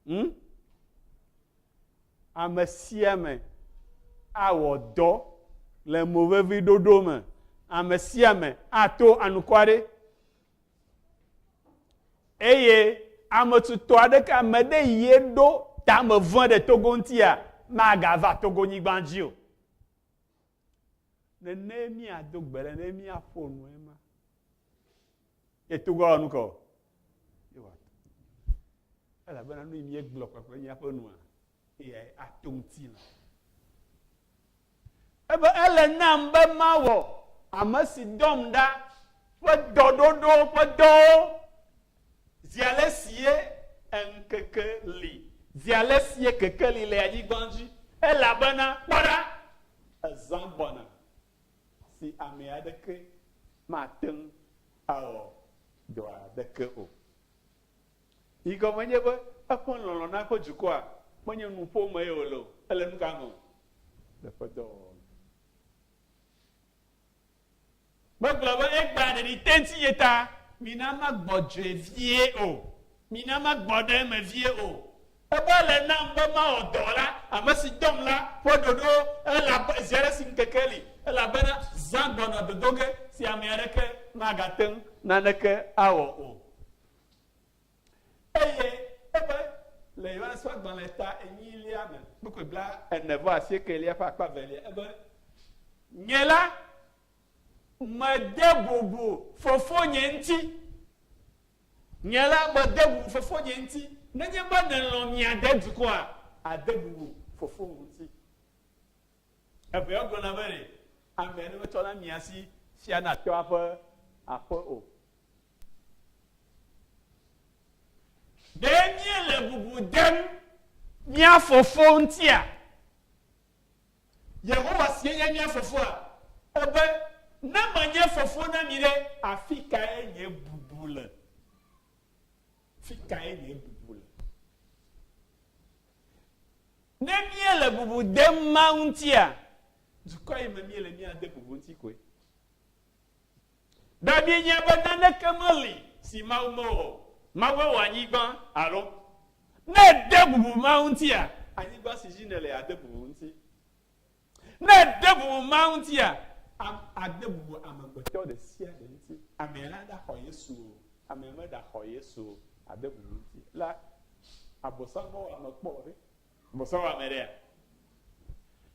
Hm? Ame sia ame awɔ dɔ le moveviɖoɖo me. Ame sia ame ato anukware. Eye ame tutɔ aɖeke, ame ɖe yi ɖo tame vɔ̃ ɖe Togo ŋutia, magava Togonyigba dzi o. Nene míado gbe ɖe, ne míaƒo nu ema. Ye Togo awɔ nu ka o? Ye wòato. Elabena nu yi míegblɔ kpakple míaƒe nua, eyae ato ŋutilã. Ebe ele nam be mawɔ ame si dɔm ɖa ƒe dɔɖoɖo ƒe dɔwo zi ale sie ŋkeke li, zi ale sie kekeli le anyigba dzi, elabena kpɔ ɖa, ezã gbɔna si ame aɖeke mate ŋu awɔ dɔ aɖeke o. Yi gɔme nye be eƒe lɔlɔ̃ na eƒe dukɔa menye nuƒo me ye wòle o, ele nu ka me o? Le eƒe dɔwɔwɔ me. Megblɔ be egbea ɖeɖi te ŋutinye ta, mina magbɔdzɔe vie o, mina magbɔ ɖe eme vie o. Ebe ele nam be mawɔ dɔ la, ame si dɔm la ƒe ɖoɖo elabe zi ale si ŋkeke li, elabena zã gbɔna dodo ge si ame aɖeke magate ŋu naneke awɔ o. Eye ebe le Yohanes ƒe agbalẽ ta enyilia me, kpukpui bla ene vɔ asiekelia ƒe akpa evelia, ebe, Nye la, mede bubu Fofonye ŋuti. Nye la, mede bubu Fofonye ŋuti. Nenye be nèlɔ̃ mia dedukɔa, àde bubu fofowò ŋuti. Eveawo gblɔna be ɖe ame aɖe metsɔna mia si fiana tɔa ƒe aƒe o. Ɖe míele bubu dem mía Fofo ŋutia? Yehowa sie nye mía Fofoa. Ebe, Ne menye Fofo na mi ɖe, afi kae nye bubu le? Fi kae nye bubu le? Ne míele bubu dem Mawu ŋutia, dukɔ yi me míele míade bubu ŋuti koe. Ɖe míenya be naneke meli si Mawu mewɔ o. Mawue wɔ anyigba, alo? Ne ède bubu Mawu ŋutia, anyigba si dzi nèle ade bubu ŋuti. Ne ède bubu Mawu ŋutia, ade bubu amegbetɔ ɖe sia ɖe ŋuti. Amea ɖaxɔ Yesu o, amea meɖaxɔ Yesu o, ade bubu ŋuti. La, Abosam mewɔ ame kpɔ o ɖe. Abosam wɔ ame ɖea?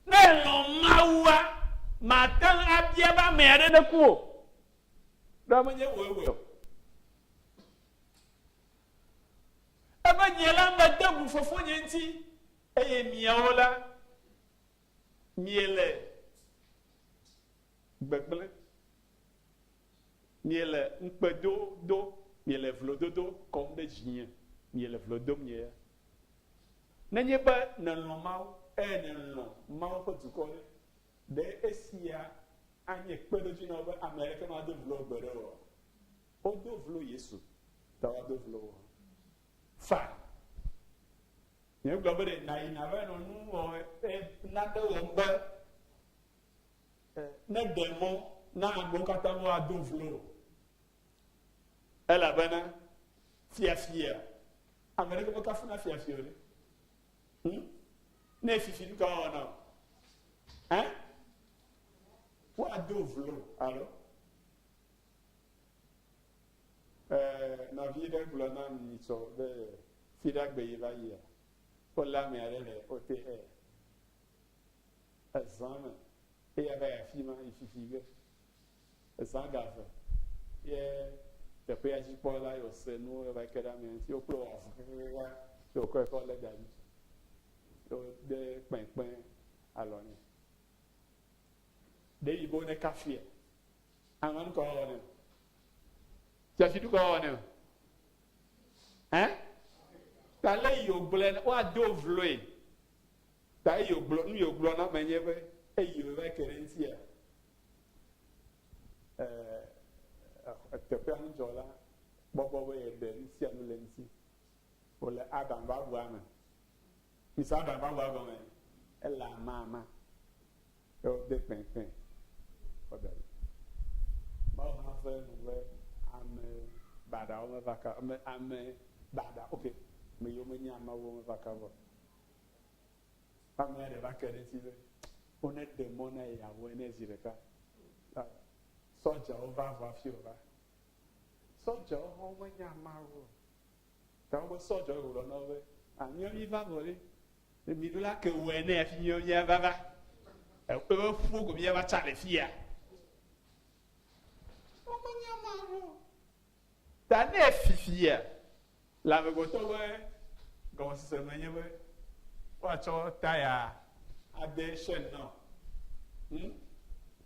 Ne èlɔ̃ Mawua, màte ŋu abia be ame aɖe neku o. Ɖo menye wòe wɔe o. Ebe nye la mede ŋu fofonye ŋuti, eye miawo la miele gbegblẽ, miele ŋukpedodo, miele vlododo kɔm ɖe dzinye, miele vlo dom nye ya. Nenye be nèlɔ̃ Mawu eye nèlɔ̃ Mawu ƒe dukɔ ɖe, ɖe esia anye kpeɖodzi na wò be ame aɖeke mado vlo wò gbeɖe oa? Wodo vlo Yesu, ta woado vlo wò hã. Fa. Nyegblɔ be ɖe nàyi nàva nɔ nu wɔ nane wɔm be neɖe mɔ na amewo katã be woado vlo wò. Elabena fiafia, ame aɖeke mekafuna fiafia o ɖe. Hmm? Ne fifi nu ka woawɔ na wò? Ɛ? Woado vlo alo? Ɛɛ, nɔvi ɖe gblɔ nam nyitsɔ be fiɖagbe yi va yia, wolé ame aɖe le OTR. Ezã me eya va yi afi ma yi fifi ge. Ezã ga ve ye teƒea dzikpɔla yi wòse nuwo va ke ɖe amea ŋuti. Wokplɔ wɔ avu kakakaka ye wòkɔe kɔ lé da ɖi. Ye wode kpɛkpɛ alɔ nɛ. Ɖe yi be wone kafuia? Ame nu ka woawɔ nɛ o? Fiafi nu ka woawɔ nɛ o? Ɛ? Ta le yi wògblɔe na woado vloe. Ta eyi wògblɔ nu yi wògblɔ na ame nye be eyi wòva ke ɖe eŋutia ɛɛ teƒea ŋudzɔla kpɔ gbɔ be yeɖe nu sia nu le eŋuti. Wòle Adam ƒe abua me. Mise Adam ƒe abua gɔme? Ele amama. Ye wode kpɛkpɛ kɔ da ɖi. Mawu hã ve nu be ame baɖawo meva ka ame ame baɖa ok. Ame yiwo menya Mawu o meva kaba o. Ame aɖe va ke ɖe edzi be woneɖe mɔ na ye yeawɔe nɛ zi ɖeka. Sɔdzawo va vɔ hafi wòva. Sɔdzawo hã womenya Mawu o. Ta wobe sɔdzawo gblɔ na wo be, a míawo míva vɔ ɖe, ne miɖo la ke wɔe nɛ hafi míawo míava va. Eƒe ƒuwo ko míava tsa le fia. Womenya Mawu o. Ta ne fifia le amegbetɔ ƒe gɔmesese me nye be woatsɔ taya ade chaine na wò. Hm?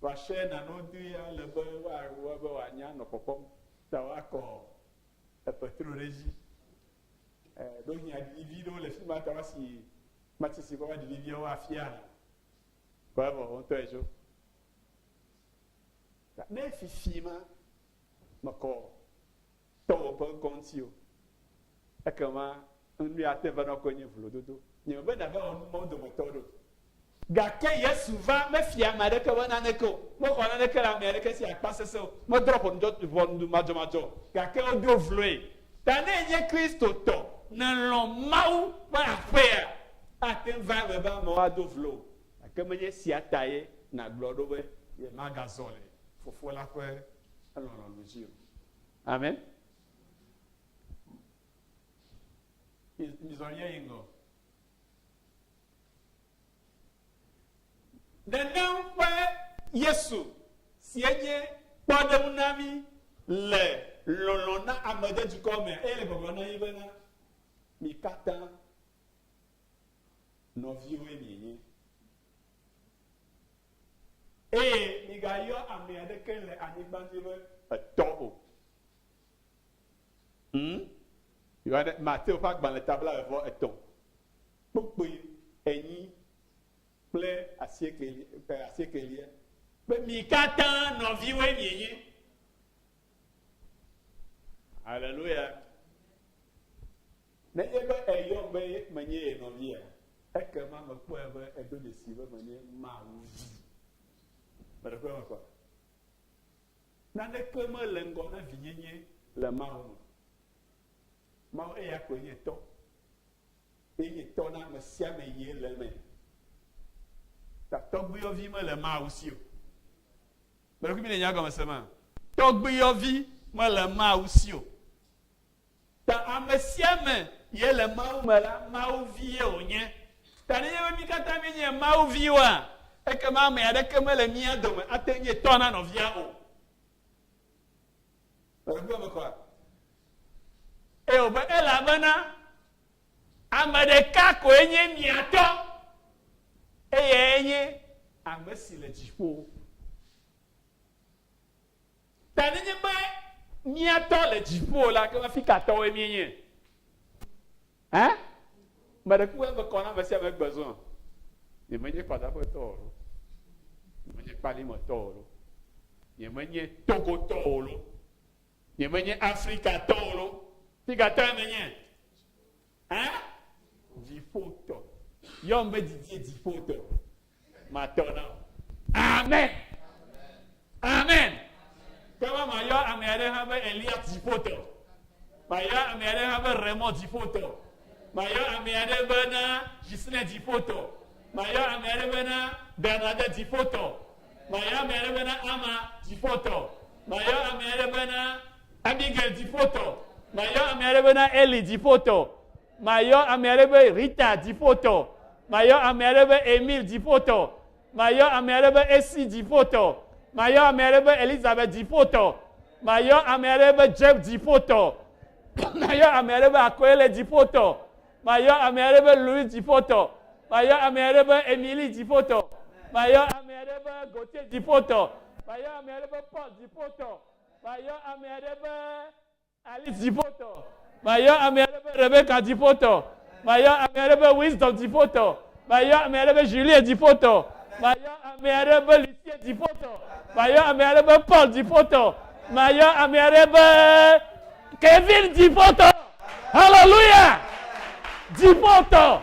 Vɔa chaine ne wodui ale be woawɔ be wòanya nɔ kpɔkpɔm ta woakɔ petrol ɖe edzi. Ɖewohĩ aɖiɖivi ɖewo le fi ma ta woasi matsisi kɔ va aɖiɖiviawo afia hã. Kɔ evɔ wo ŋutɔe tso. Ne fifi ma mekɔ tɔwò ƒe ŋkɔ ŋuti o, ekema nu ya ate va na koe nye vlododo. Nyemebe nàva wɔ nu mawo dometɔ aɖe o. Gake Yesu va, mefia ame aɖeke be naneke o, mexɔ naneke le ame aɖeke si akpa sesẽ o, medrɔ̃ ʋɔnu madzɔmadzɔ o, gake wodo vloe. Ta ne ènye Kristotɔ, nèlɔ̃ Mawu ƒe aƒea, ate ŋu va eme be amewo ado vlo wò. Gake menye esia tae nàgblɔ ɖo be yemagazɔ le Fofo la ƒe lɔlɔ̃nu dzi o. Amen. Mizɔ míayi ŋgɔ. Nenem ƒe Yesu si enye kpɔɖeŋu na mí le lɔlɔ̃ na ame de dukɔ me eye le gbɔgblɔ na mí bena, mi katã nɔviwoe mienye. Eye migayɔ ame aɖeke le anyigba dzi be etɔ o. Hmm? Yohane, Mateo ƒe agbalẽ ta 33, kpukpui enyi kple asiekelia, be mi katã nɔviwoe mienye. Haleluya. Nenye be èyɔm be menye ye nɔvia, ekema mekpɔe be èdo dzesi be menye Mawu vi. Meɖe kpɔe mekpɔ. Naneke mele ŋgɔ na vinyenye le Mawu me. Mawu eya koe nye tɔ. Ye nye tɔ na ame sia ame yie le eme. Ta tɔgbuiyɔvi mele Mawu si o. Meɖe kpɔe mi le nya gɔme se ma? Tɔgbuiyɔvi mele Mawu si o. Ta ame sia ame ye le Mawu me la, Mawu vi ye wònye. Ta nenye be mí katã míenye Mawu viwoa, ekema ame aɖeke mele mía dome ate ŋu nye tɔ na nɔvia o. Eɖo eme kɔa? Eye wòbe, elabena ame ɖeka koe nye mia tɔ, eyae nye ame si le dziƒo. Ta nenye be mía tɔ le dziƒo la, ke afi ka tɔwoe míenye? Ɛ? Meɖe kuku eme kɔ na ame sia ame gbe zɔ. Nyemenye Kpadaƒe tɔ o lo. Nyemenye Kpalime tɔ o lo. Nyemenye Togo tɔ o lo. Nyemenye Afrika tɔ o lo. Fi ka tɔe menye? Ɛ? Dziƒo tɔ. Yɔm be didie dziƒo tɔ. Matɔ na wò. Amen. Amen. Ke be mayɔ ame aɖe hã be Elias dziƒotɔ. Mayɔ ame aɖe hã be Raymond dziƒotɔ. Mayɔ ame aɖe be na Gislain dziƒotɔ. Mayɔ ame aɖe be na Bernadette dziƒotɔ. Mayɔ ame aɖe be na Ama dziƒotɔ. Mayɔ ame aɖe be na Abigail dziƒotɔ. Mayɔ ame aɖe be na Eli dziƒotɔ. Mayɔ ame aɖe be Rita dziƒotɔ. Mayɔ ame aɖe be Emile dziƒotɔ. Mayɔ ame aɖe be Esi dziƒotɔ. Mayɔ ame aɖe be Elizabeth dziƒotɔ. Mayɔ ame aɖe be Jeff dziƒotɔ. Mayɔ ame aɖe be Akoele dziƒotɔ. Mayɔ ame aɖe be Louis dziƒotɔ. Mayɔ ame aɖe be Emily dziƒotɔ. Mayɔ ame aɖe be Gauthier dziƒotɔ. Mayɔ ame aɖe be Paul dziƒotɔ. Mayɔ ame aɖe be Alice dziƒotɔ. Mayɔ ame aɖe be Rebecca dziƒotɔ. Mayɔ ame aɖe be Wisdom dziƒotɔ. Mayɔ ame aɖe be Julien dziƒotɔ. Mayɔ ame aɖe be Lucien dziƒotɔ. Mayɔ ame aɖe be Paul dziƒotɔ. Mayɔ ame aɖe be Kevin dziƒotɔ. Hallelujah! Dziƒotɔ.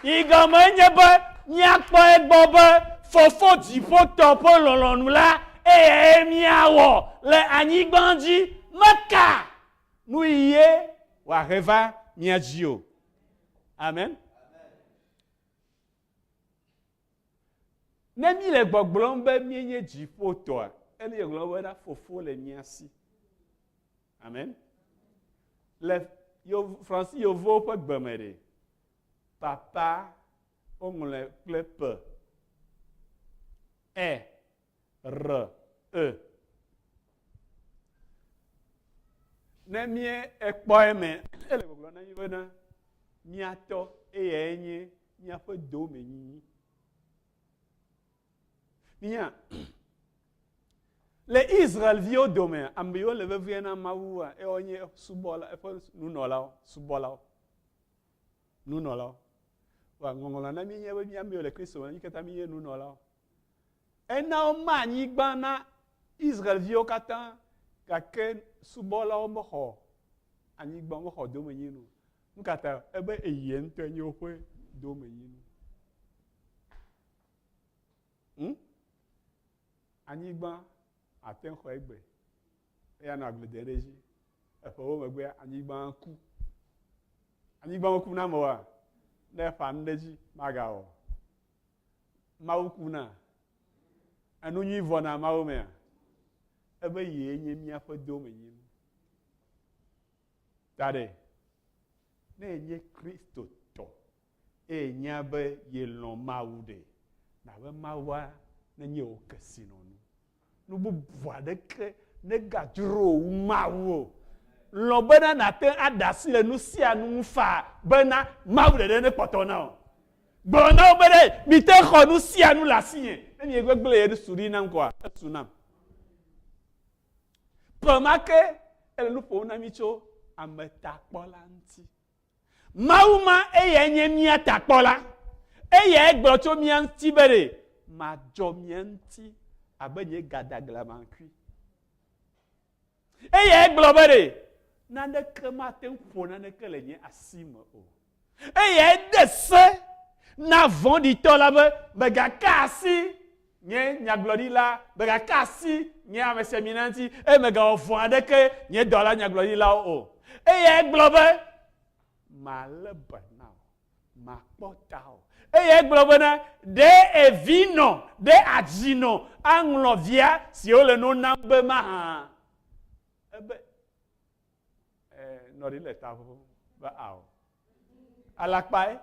Yi gɔme nye be míakpɔ egbɔ be Fofo Dziƒotɔ ƒe lɔlɔ̃nu la eyae míawɔ le anyigba dzi. Meka nu ye wòahe va mía dzi o. Amen. Ne mí le gbɔgblɔm be míenye dziƒotɔa, ele gbɔgblɔm bena Fofo le mía si. Amen. Le Fransi yevuwo ƒe gbe me ɖe, papa woŋlɔe kple p, e, r, e. Ne mí ekpɔ eme, ele gbɔgblɔm na mí bena míatɔ eyae nye míaƒe domenyinyi. Mínya le Israel-viwo dome, ame yiwo le vevie na Mawua, ewo nye subɔla, eƒe nunɔlawo, subɔlawo, nunɔlawo. Wa ŋɔŋlɔ na mí nye be mía amewo le Kristo me, mí katã míenye nunɔlawo. Ena woma anyigba na Israel-viwo katã, gake subɔlawo mexɔ anyigba, mexɔ domenyinu o. Nu ka ta? Ebe eya ŋutɔe nye woƒe domenyinu. Hm? Anyigba ate ŋu xɔ egbe eya nɔ agble dem ɖe edzi. Eƒewo megbea anyigba ku. Anyigba meku na ame oa? Ne eƒa nu ɖe edzi magawɔ. Mawu kuna. Enu nyui vɔna Mawu mea? Ebe yee nye míaƒe domenyinu. Ta ɖe, ne ènye Kristotɔ eye ènya be yelɔ̃ Mawu ɖe, na be Mawua nenye wò kesinɔnu. Nu bubu aɖeke negadzro wò wu Mawu o. Lɔ̃ bena nàte ŋu aɖe asi le nu sia nu ŋu faa bena Mawu ɖeɖe nekpɔtɔ na wò. Gblɔ na wo be ɖe mite xɔ nu sia nu le asinye. Ne miegbegblẽ ye su ɖi nam koa, esu nam. Ƒe ma ke ele nu ƒom na mí tso ametakpɔla ŋuti. Mawu ma eyae nye mía takpɔla. Eyae gblɔ tso mía ŋuti be ɖe madzɔ mía ŋuti abe nye gadaglamaŋkui. Eyae gblɔ be ɖe naneke mate ŋu ƒo naneke le nye asi me o. Eyae de se na vɔ̃ɖitɔ la be, Mègaka asi nye nyagblɔɖila, mègaka asi nye amesiamina ŋuti, eye mègawɔ vɔ̃ aɖeke nye dɔla nyagblɔɖilawo o. Eyae gblɔ be, Malé be na wò, makpɔ tawò. Eyae gblɔ bena, Ɖe evinɔ, ɖe adzinɔ aŋlɔ via siwo le no nam be mahã? Ebe, nɔ ɖi le ta ʋuʋum be ao. Alakpae.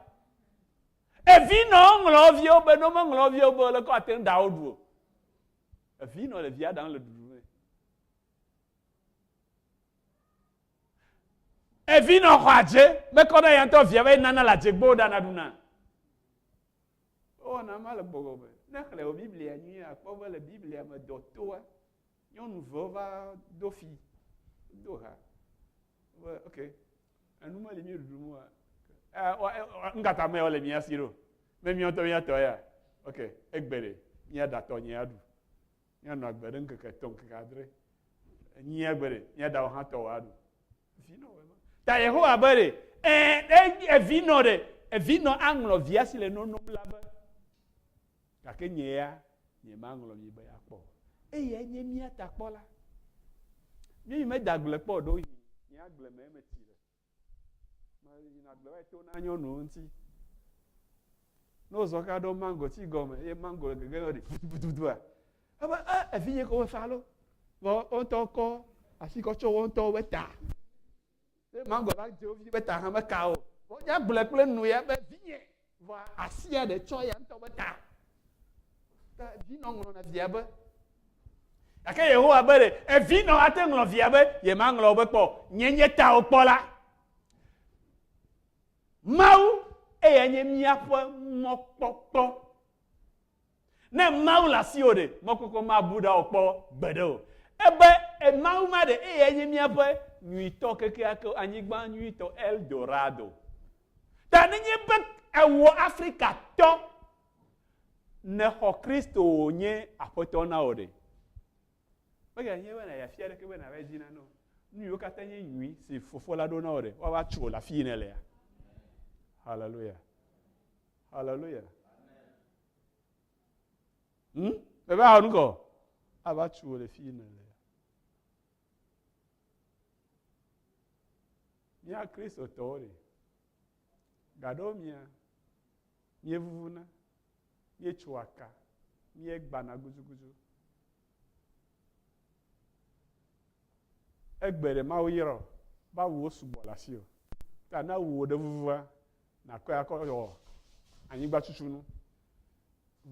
Evi nɔ ŋlɔ viwo be ne womeŋlɔ viwo be leke woate ŋu ɖa wo ɖu o. Evi nɔ le via ɖam le ɖuɖu me. Evi nɔ xɔ adze mekɔ ɖe ya ŋutɔ via be nana le adzegbewo ɖana ɖuna. Wowɔna ma le gbɔgbɔ me. Ne xlẽ wò Biblia nyuie akpɔ be le Biblia me dɔtoa Nyɔnu vewo va do fi, do ha. Be ok, enu meli mi ɖuɖu mu wa. Ŋgata me le mia si ɖo. Me miɔ ŋutɔ mia tɔ ya. Ok, egbe ɖe, mia ɖa tɔ nye aɖu. Mia nɔ agbe ɖe ŋkeke etɔ̃, ŋkeke adre. Nyia gbe ɖe, mia ɖa wò hã tɔ wò aɖu. Vinɔ wɔ ema. Ta Yehowa be ɖe, ɛɛ, evinɔ ɖe, evinɔ aŋlɔ via si le nonom la be. Gake nye ya, nyemaŋlɔ mi be akpɔ o. Eyae nye mía takpɔla. Míeyi mede agble kpɔ o ɖewohĩ nye agble mee metsi le. Meyina agble va yi to na nyɔnuwo ŋuti. Ne wozɔ ka ɖo mangoti gɔme eye mango le gege ɖi putuputua, ebe e evinye ko mefa lo. Vɔ wo ŋutɔ kɔ asi kɔ tsɔ wo ŋutɔ be ta. Ne mango va dze wo vi be ta hã meka o. Vɔ nya gblɔe kple nu ya be vinye vɔa asia ɖe tsɔ ya ŋutɔ be ta. Ta vinɔ ŋlɔna via be. Gake Yehowa be ɖe evinɔ ate ŋlɔ via be yemaŋlɔ wo be kpɔ o. Nye nye tawo kpɔ la. Mawu eya nye míaƒe mɔkpɔkpɔ. Ne Mawu le asiwò ɖe, mɔkpɔkpɔ mabu ɖa wò kpɔ gbeɖe o. Ebe, e, Mawu ma ɖe, eyae nye míaƒe nyuitɔ kekeake, anyigba nyuitɔ, El Dorado. Ta nenye be ewò Afrikatɔ nèxɔ Kristo wònye Aƒetɔ na wò ɖe, megahiã be nàyi afi aɖeke be nàva dzi nane o. Nu yiwo katã nye nyui si Fofo la ɖo na wò ɖe, woava tso wò le afi yi nèlea. Haleluya. Hallelujah. Hmm? Bebe awo nukɔ. Ava tsu wo le fi ne le. Mía Kristotɔwo ɖe. Gaɖewo mia, míevuvuna, míetsoa ka, míegbana gudugudu. Egbe ɖe Mawu yra wò be awuwo sugbɔ le asiwò. Ta ne awuwò ɖe vuvua, nàkɔe akɔ wɔ anyigbatutunu.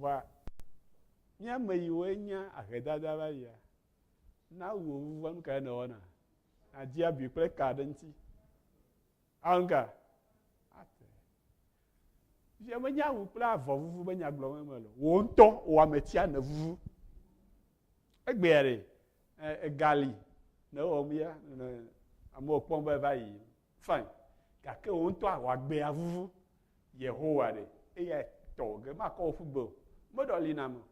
Vɔa mía ame yiwoe nya ahedada va yia, ne awuwò vuvua, nu kae nèwɔna? Nàdi abui kple ka ɖe eŋuti. Anga ate. Fifia menye awu kple avɔ vuvu be nya gblɔm mele o. Wò ŋutɔ wò ametia nèvuvu. Egbea ɖe, ega li nèwɔm ya, ne amewo kpɔm be va yi. Fine. Gake wò ŋutɔ wò agbea vuvu. Yehowa ɖe, eyae tɔwò ge, makɔ wò ƒu gbe o. Meɖɔ li na ame o.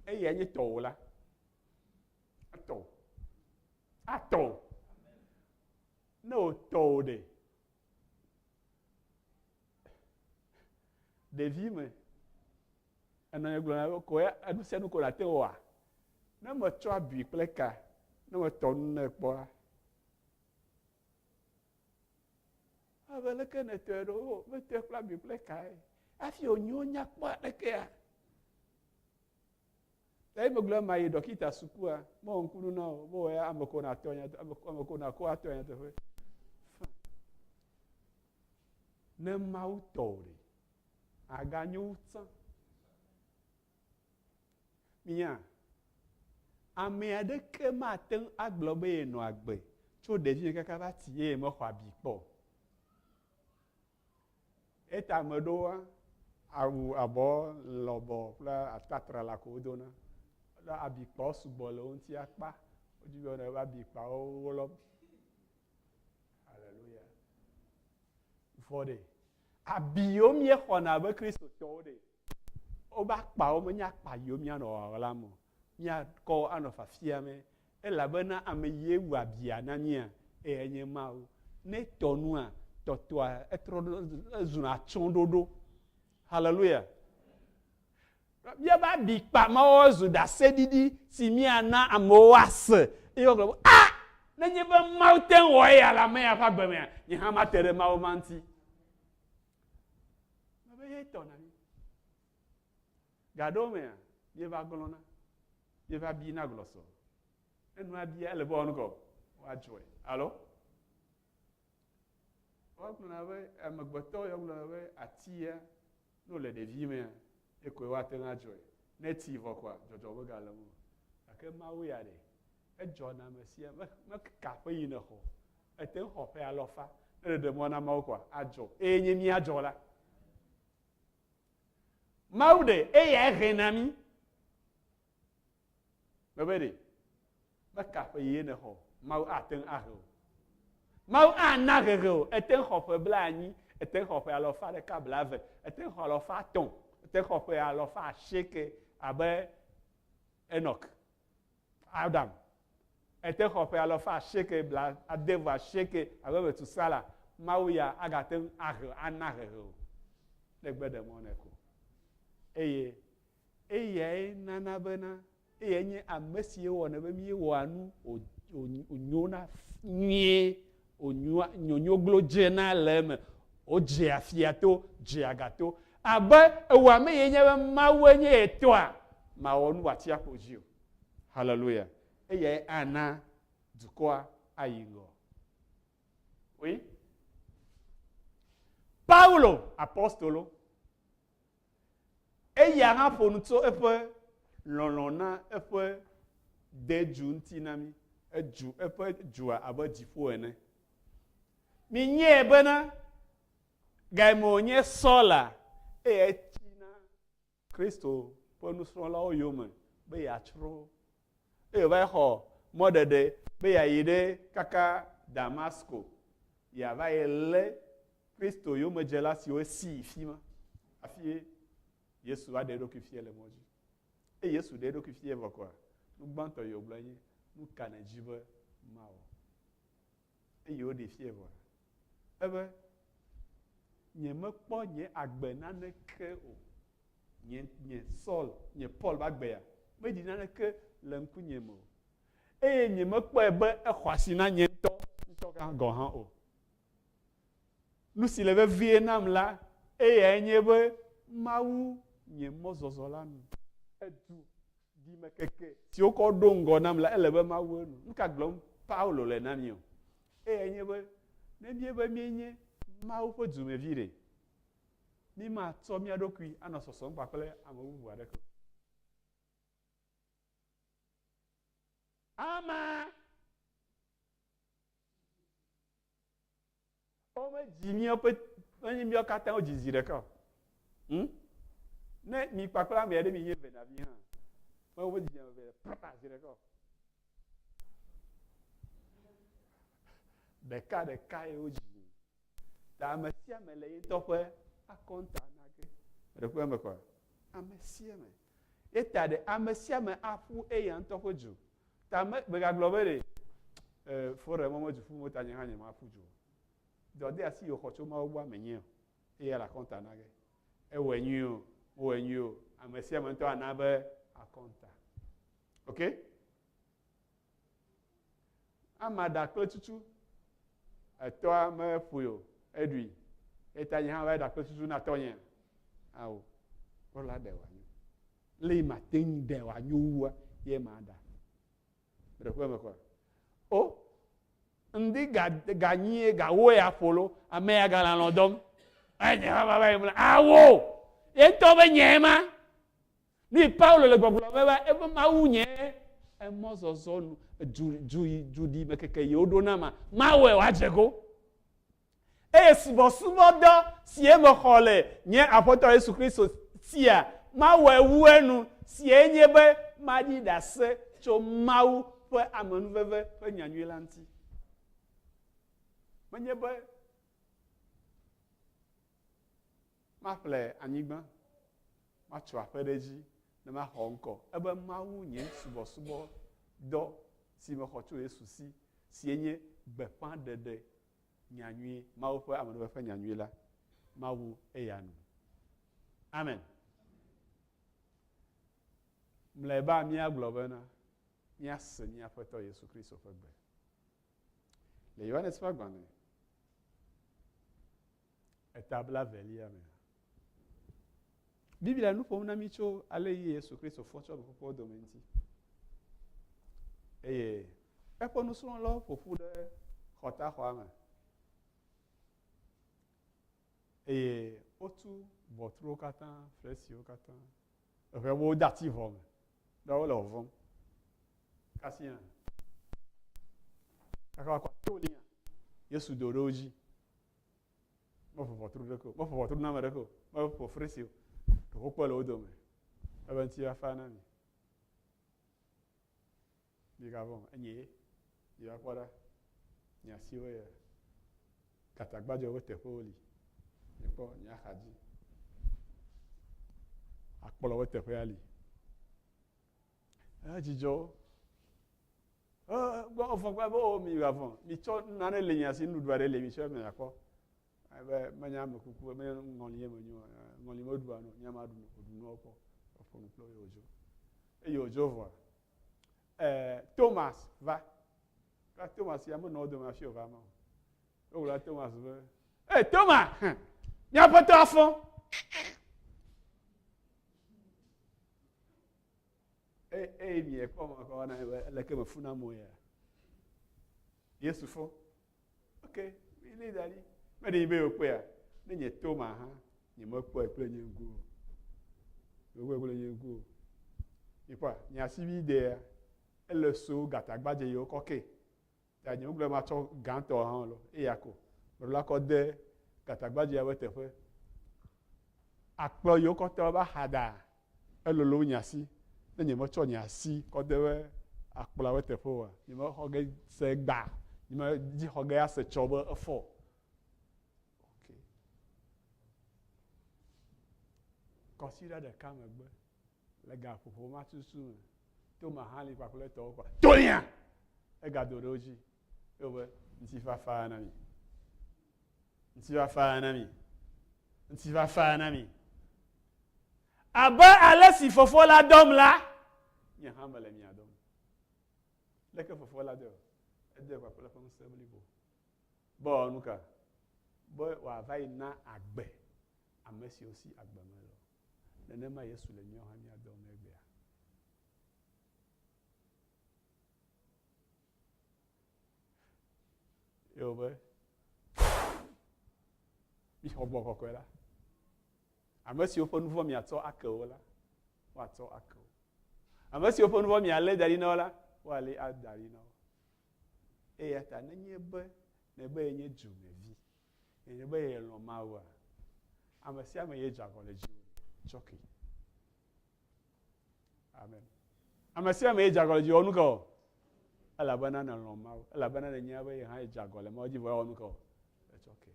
Eyae nye tɔwò la. Atɔ wò. Atɔ wò. Ne wòtɔ wò ɖe, ɖevi me, enɔ gblɔna be ko ya enu sia nu ko nàte ŋu wɔa? Ne metsɔ abui kple ka, ne metɔ nu nɛ kpɔa, abe leke nètɔe ɖo? O, metɔe kple abui kple kae. Hafi wònyo nya kpɔ alekea? Eyi megblɔ ema yi ɖɔkita sukua, mewɔ ŋkunu na o, be wòya ame ko natɔ nya, ame ko nakɔ atɔ nyateƒe. Fine. Ne Mawu tɔ wò ɖe, aganyo wu tsã. Minya, ame aɖeke mate ŋu agblɔ be yenɔ agbe tso ɖevime kaka va tsi eye mexɔ abi kpɔ o. Eta ame ɖewoa, awu abɔ lɔbɔ kple atatrala ko wodona. Ɖo abikpawo sugbɔ le wo ŋuti akpa. Wodzi be wobe abikpawo wolɔm. Haleluya. Vɔ ɖe, abi yiwo míexɔna abe Kristotɔwo ɖe, wobe akpawo menye akpa yiwo míanɔ ɣaɣlam o. Míakɔ wo anɔ fafia me Elabena ame yie wu abia na mía, eyae nye Mawu. Ne etɔ nua, tɔtɔa etrɔ ezuna atsyɔ̃ɖoɖo. Haleluya! Míaƒe abikpa mawo zu ɖaseɖiɖi si míana amewo ase eye woagblɔ be, Ah! Nenye be Mawu te ŋu wɔ eya le ame ya ƒe agbe mea, nye hã mate ɖe Mawu ma ŋuti. Mebe ye tɔ na mí. Gaɖewo mea, míeva glɔ̃na, míeva bina glɔsɔ. Ne nua bia, ele be woawɔ nu kɔ, woadzɔe. Alo? Woagblɔna be amegbetɔ ya gblɔna be atia, ne wòle ɖevi mea, ekoe woate ŋu adzɔe. Ne etsi vɔ koa, dzɔdzɔ megale eŋu o. Gake Mawu ya ɖe, edzɔna ame sia ame, meka ƒe yi nèxɔ o. Ete ŋu xɔ ƒe alɔfa. Ne ɖeɖe mɔ na Mawu koa, adzɔ. Eye nye míadzɔ la. Mawu ɖe eyae he na mí. Mebe ɖe, meka ƒe yie nèxɔ, Mawu ate ŋu ahe o. Mawu ana hehe o, ete ŋu xɔ ƒe blaenyi, ete ŋu xɔ ƒe alafa ɖeka blaeve, ete ŋu xɔ alafa etɔ̃, ete ŋu xɔ ƒe alafa asieke abe Enɔk, Adam. Ete xɔ ƒe alafa asieke bla ade vɔ asieke abe Metusala. Mawu ya agate ŋu ahe ana hehe o. Ne gbe ɖe mɔ nɛ ko. Eye eyae nana bena eyae nye ame si wɔnɛ be míewɔa nu wònyona nyuie, wònyoa nyonyo glo dzena le eme, wodzea fia to, dzea ga to. Abe ewɔ ame ye nye be Mawue nye ye tɔa, mawɔ nu wòatsi aƒo dzi o. Haleluya. Eyae ana dukɔa ayi ŋgɔ. Oui. Paulo, apostolo, eya hã ƒo nu tso eƒe lɔlɔ̃ na eƒe dedu ŋuti na mí. Edu eƒe dua abe dziƒo ene. Minyae bena gayime wònye Saul-a, eyae tsina Kristo ƒe nusrɔ̃lawo yome be yeatsrɔ̃ wo. Eye wòva yi xɔ mɔɖeɖe be yeayi ɖe kaka Damasko, yeava yi lé Kristo yomedzela siwo si yi fi ma hafi Yesu va ɖe eɖokui fia le mɔ dzi. Eye Yesu ɖe eɖokui fia vɔ koa, nu gbãtɔ yi wògblɔ nye, nu ka nèdi be mawɔ? Eye woɖee fiae vɔa, ebe, Nyemekpɔ nye agbe naneke o. Nye, nye Saul, nye Paul ƒe agbea meɖi naneke le ŋkunye me o. Eye nyemekpɔe be exɔ asi na nye ŋutɔ ŋutɔ gɔ̃ hã o. Nu si le vevie nam la, eyae nye be mawu nye mɔzɔzɔ la nu. Edu ɖimekeke si wokɔ ɖo ŋgɔ nam la, ele be mawu enu. Nu ka gblɔm Paulo le na mi o? Eyae nye be ne míebe míenye Mawu ƒe dumevi ɖe, mímatsɔ mía ɖokui anɔ sɔsɔm kpakple ame bubu aɖeke o. Ama womedzi míaƒe menye míawo katã wodzi zi ɖeka o. Hmm? Ne mi kpakple ame aɖe mi nye venavi hã, me womedzi ame eve papa zi ɖeka o. Ɖeka ɖeka ye wodzi. Ta ame sia ame le ye ŋutɔ ƒe akɔnta na ge. Ɖe eme kɔa? Ame sia ame. Ye ta ɖe ame sia ame aƒu eya ŋutɔ ƒe du. Ta me megagblɔ be ɖe e fore mɔ me du ƒum o ta nye hã nye maƒu du o. Dɔdeasi yi wòxɔ tso Mawu gbɔa menye o. Eya le akɔnta na ge. Ewɔe nyuie o, mewɔe nyuie o, ame sia ame ŋutɔ ana be akɔnta. Ok? Ama ɖa kple tutu. Etɔa meƒoe o, eɖui. Eta nye hã va ɖa kple tutu na tɔnye. Ao, wola ɖe wòanyo. Le yi mate ŋu ɖe wòanyo wua, ye ma ɖa. Ɖe ƒe me kɔa. O, ŋdi ga ganyie gawo ya ƒo lo, ame ya gale alɔ̃ dɔm. Enye hã va va yi mlɔ. Awo, ye ŋutɔ be nye ma. Nu yi Paulo le gbɔgblɔ be be eƒe Mawu nye emɔzɔzɔ nu du du du ɖi me keke yi woɖo na ma mawɔe wòadze go. Eye subɔsubɔdɔ si eme xɔ le nye Aƒetɔ Yesu Kristo sia mawɔe wu enu sie nye be maɖi ɖase tso Mawu ƒe amenuveve ƒe nyanyui la ŋuti. Menye be Maƒle anyigba, matso aƒe ɖe edzi ne maxɔ ŋkɔ. Ebe Mawu nye subɔsubɔ dɔ si mexɔ tso Yesu si, sie nye gbeƒãɖeɖe nyanyui, Mawu ƒe amenuveve ƒe nyanyui la. Mawu eya nu. Amen. Mlɔeba míagblɔ bena míase mía Aƒetɔ Yesu Kristo ƒe gbe. Le Yohanes ƒe agbalẽ eta blaevelia mea, Biblia nu ƒom na mí tso ale yi Yesu Kristo fɔ tso ame kukuwo dome ŋuti. Eye eƒe nusrɔ̃lawo ƒo ƒu ɖe xɔtaxɔa me. Eye wotu ʋɔtruwo katã, flesiwo katã. Eʋe wode ati ʋɔ me. Ɖe wole vɔvɔ̃m. Kasia, kaka woakɔ tolia, Yesu do ɖe wo dzi. Meƒo ʋɔtru ɖeke o, meƒo ʋɔtru na ame ɖeke o, meƒo fresi o. Ɖe wokpɔe le wo dome. Ebe ŋutifafa na mi. Migavɔ̃ o, enye ye. Miva kpɔ ɖa. Nye asiwo ye. Gatagbadzɔ ƒe teƒewo li. Mikpɔ nye axa dzi. Akplɔ ƒe teƒea li. Edzidzɔ wo. Gbɔ vɔ̃ gba be o migavɔ̃. Mitsɔ nane le nye asi, nuɖuɖu aɖe le mitsɔ miakpɔ. Ebe menye ame kuku, menye ŋɔli ye menye o. Ŋɔli meɖua nu o, nye maɖu nu, wòɖu nuawo kpɔ. Eƒo nu kple wo eye wòdzo. Eye wòdzo vɔa, eh, Thomas va. Ke Thomas ya menɔ wo dome hafi wòva ma o. Wogblɔ na Thomas be, Ee, Thomas, mía aƒetɔ afɔ. Eye miekpɔ mɔ kɔ na be leke mefu na mo ya. Yesu fɔ. Ok, mi da ɖi. Meɖe yi be yewokpɔea? Ne nye Toma hã, nyemekpɔe kple nye ŋku o. Nyemekpɔe kple nye ŋku o. Mikpɔa, nye asivi dea, ele so gatagbadze yi wokɔ ke. Ta nye ŋugblẽ matsɔ gãtɔ hã lo, eya ko. Meɖo la kɔ de gatagbadzea ƒe teƒe. Akplɔ yi wokɔ te be axada, elolo wu nye asi. Ne nyemetsɔ nye asi kɔ de be akplɔa ƒe teƒe oa, nyemexɔ ge se gba, nyemedzi xɔ ge ase tsɔ be efɔ. Ok. Kɔsiɖa ɖeka megbe, le gaƒoƒo ma tutu me, Toma hã li kpakple etɔwo kpa. Tolia! Egado ɖe wo dzi. Eye wòbe, Ŋutifafa na mi. Ŋutifafa na mi. Ŋutifafa na mi. Abe ale si Fofo la dɔm la, nye hã mele mia dɔm. Leke Fofo la dɔe? Edɔe kpakple eƒe ŋusẽ blibo. Be wòawɔ nu ka? Be wòava yi na agbe ame siwo si agbe mele o. Nenema Yesu le míawo hã mía dɔm egbea. Ye wòbe, Mixɔ Gbɔgbɔ Kɔkɔe la. Ame siwo ƒe nuvɔ̃ miatsɔ ake wo la, woatsɔ ake wo. Ame siwo ƒe nuvɔ̃ mialé da ɖi na wo la, woalé ada ɖi na wo. Eya ta nenye be nèbe yenye dumevi, nenye be yelɔ̃ Mawua, ame sia ame ye dze agɔ le dziwò ɖe, tsɔ kee. Amen. Ame sia ame ye dze agɔ le dziwò, wɔ nu ka o? Elabena nèlɔ̃ Mawu, elabena nènya be ye hã yedze agɔ le Mawu dzi vɔ ewɔ nu ka o? Etsɔ kee.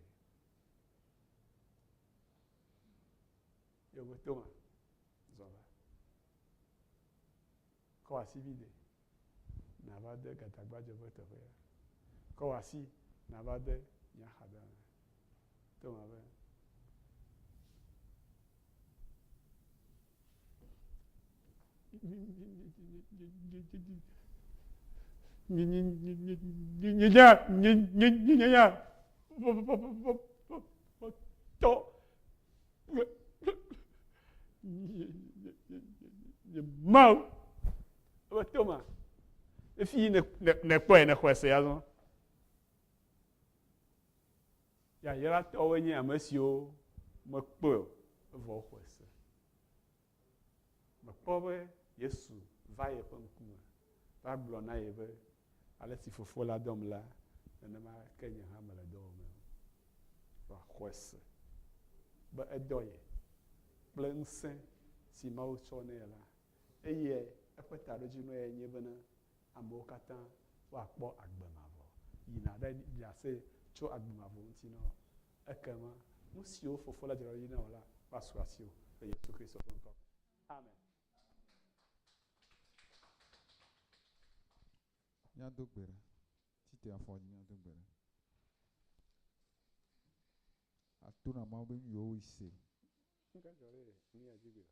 Yewo Toma, zɔ va. Kɔ asi vi ɖe, nàva de gatagbadze ƒe teƒe ya. Kɔ wò asi nàva de nye axadame. Toma be, Tɔ nye Mawu. Ebe Toma, efi yi nèkpɔe nèxɔe se azɔ. Yayratɔwoe nye ame siwo mekpɔe o, evɔ woxɔe se. Mekpɔ be Yesu va yeƒe ŋkume va gblɔ na ye be, Ale si Fofo la dɔm la, nenema ke nye hã mele dɔ wɔmee. Va xɔe se be edɔ ye kple ŋusẽ si Mawu tsɔ nɛ la, eye eƒe taɖodzinu ye nye bena amewo katã woakpɔ agbe mavɔ. Yi nàɖe ɖase tso agbe mavɔ ŋuti na wo. Ekema nu siwo Fofo la dzra ɖi na wò la woasu asiwò le Yesu Kristo ƒe ŋkɔ me. Amen. Míado gbe ɖa. Tsi te afɔ dzi míado gbe ɖa. Ato na Mawu be nu yiwo se. Nu ka dzɔ ɖe nu ya dzi gbe?